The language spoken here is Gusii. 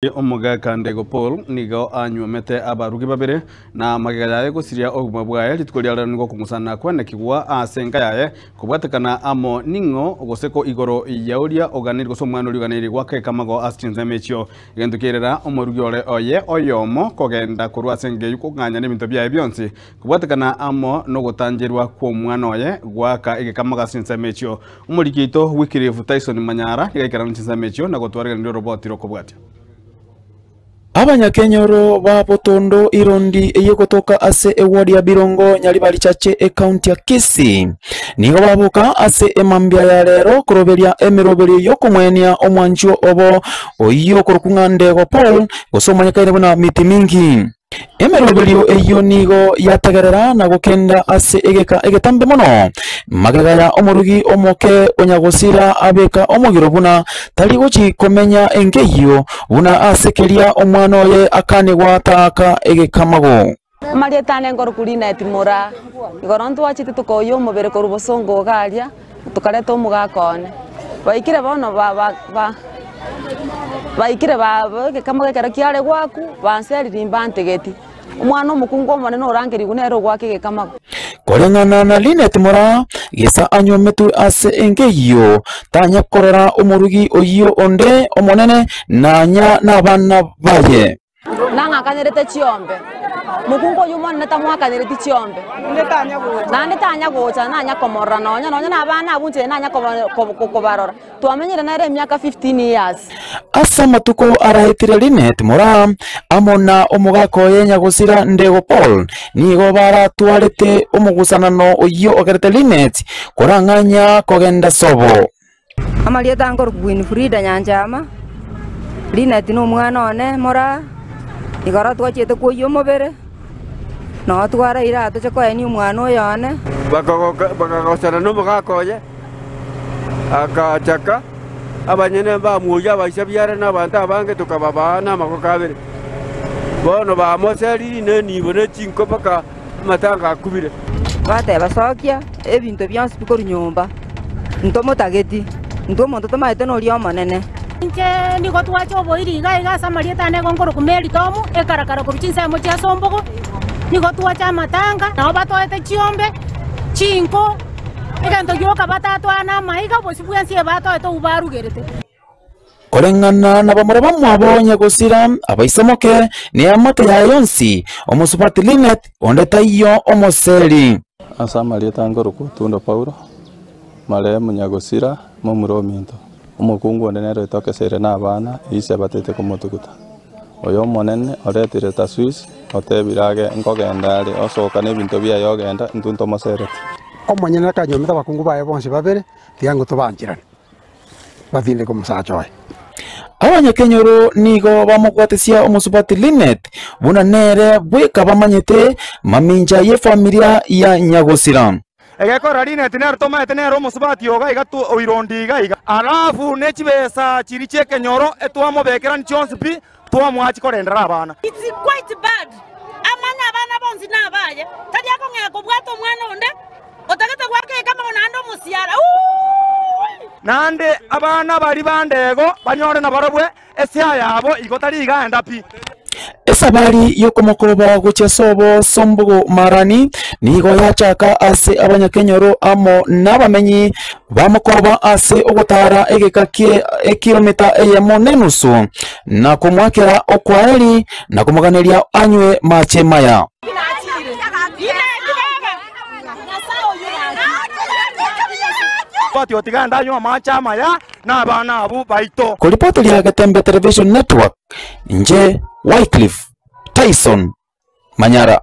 Omogaka Ndego Paul nigo anywomete abarugi babere, na magega yaye gosiria obogima bwaye rituko ria rero nigo okong'usana kwanekigwa ase enka yaye kobwatekana amo ning'o gose ko igoro ya oria oganeiri gose omwana oria oganeiri goaka ekamago ase chinsemo echio. Egento kiairera omorugi ore oye oyomo kogenda korwa ase enka eyio kong'anya nebinto biaye bionsi kobwatekana amo nogotancherwa kw'omwana oye goaka egekamago ase chinsemo echio. Omoriki oito Wycliffe Tyson Manyara nigo aikerana chinsemo echio na gotwaregereria oroboti rokobwatia. Abanyakenyoro ba Botondo Irondi eyio egotoka ase eward ya Birongo Nyaribari Chache ecounty ya Kisii nigo baboka ase emambia ya rero koroberia emeroberio yokomwenia omwanchwa obo oyio okorokwa ng'a Ndego Paul gose omanyekaine buna Miti Mingi. Emeroberio eyio nigo yategerera na gokenda ase egeka egetambe mono. Magega ya omorugi omoke onyagosira abeka omogiro buna tari gochi komenya enka eyio, buna ase keria omwana oye akanigwa taaka egekamago. Amarieta ane nkorokwa Linet Moraa. Igoro ntwachete tokoyia omobere korwa bosongo iga aria, tokareta omogaka one. Baikire bono ba ba ba baikire ba egekamo ekero kiare goakwa, banseriri mbantegeti. Omwana omokungu omonene orangerigwe nere ogoaka egekamago. Koreng'ana na Linet Moraa, gesa anywometwe ase enka eyio, tanya korora omorugi oyio onde omonene, nanya nabana baye. Nang'akanerete chiombe, mokungu oyio omonene tamwakanereti chiombe, naende tanya gocha nanya komorora nonya nonya na abana abwo inche nanya kobarora. Twamenyire nere emiaka 15 years. Ase amatuko araetire Linet Moraa amo na omogaka oye Nyagosira Ndego Paul nigo baratwarete omogusanano oyio ogerete Linet korang'anya kogenda sobo. Amarieta nkorokwa Winfrida Nyanchama, Linet na omwana one moraa, igoro twachiete kwoyia omobere, noo twaraire aa toche koenia omwana oyo one. Bakagosana nomogaka oye, agachaka abanyene bamwoyia abaisa biara na abanto abange, tokababaa namagoko abere. Bono bamoseriri nenibo ne chinko mpaka amatanga akubire. Bateba, Sokia ebinto bionsi bikorwa nyomba, ntomotageti, intwe omonto tomaete noria Omonene. Inche nigo twacha oboiri iga iga ase amarieta ane igo nkorokwa Mary Tomu, ekarakara korwa chinsemo chia Sombogo, nigo twacha amatanga, nabo batoete chiombe, chinko, egento gioka batatoa namaiga, obosio bwensi ebatoete obwo barugerete. Koreng'ana nabamura bamwabo nyagosira, abaisemoke, neamate yaye yonsi, omosubati Linet, onde taiyo omoseri. Ase amarieta nkorokwa Otundo Paulo, marehemu nyagosira, momura ominto. Omokungu onde nere oitokeseire nabana, ise batete komotuguta. Oyo Omonene oretire Taswisi, otebire age nkogenda are, osoka nebinto biaye ogenda, intwe ntomosereti. Omonyene akanyuomete abakungu baye bonsi babere, tiga ng'o tobancherane. batindeke omosacha oye. Abanyakenyoro nigo bamobwatesia omosubati Linet buna nere bweka bamanyete mamincha y'efamilia ya nyagosira. Egekora Linet nere tomaete nere omosubati oga iga oirondi iga iga. Alafu ne chibesa chiria chi'ekenyoro etwamobekerani chionsi pi twamoa chikorendera abana. It's quite bad amanye abana bonsi nabaye, tari akong'ea kobwata omwana onde otagete goaka ekamago naende omosiara uuii. Naende abana baria ba ndego banyore nabarabwo esia yabo igo tari igaenda pi. Esabari y'okomokoba gochia sobo Sombogo Marani nigo yachaka ase abanyakenyoro amo nabamenyi bamokoba ase ogotara egeka kie ekilomita eyemo nenusu, na komoakera okwaeri na komoganeria anywe mache maya. Bati otiga ndanywe amache amaya nabana abwo baito. Koripoteria Getembe Television Network, inche Wycliffe Tyson Manyara.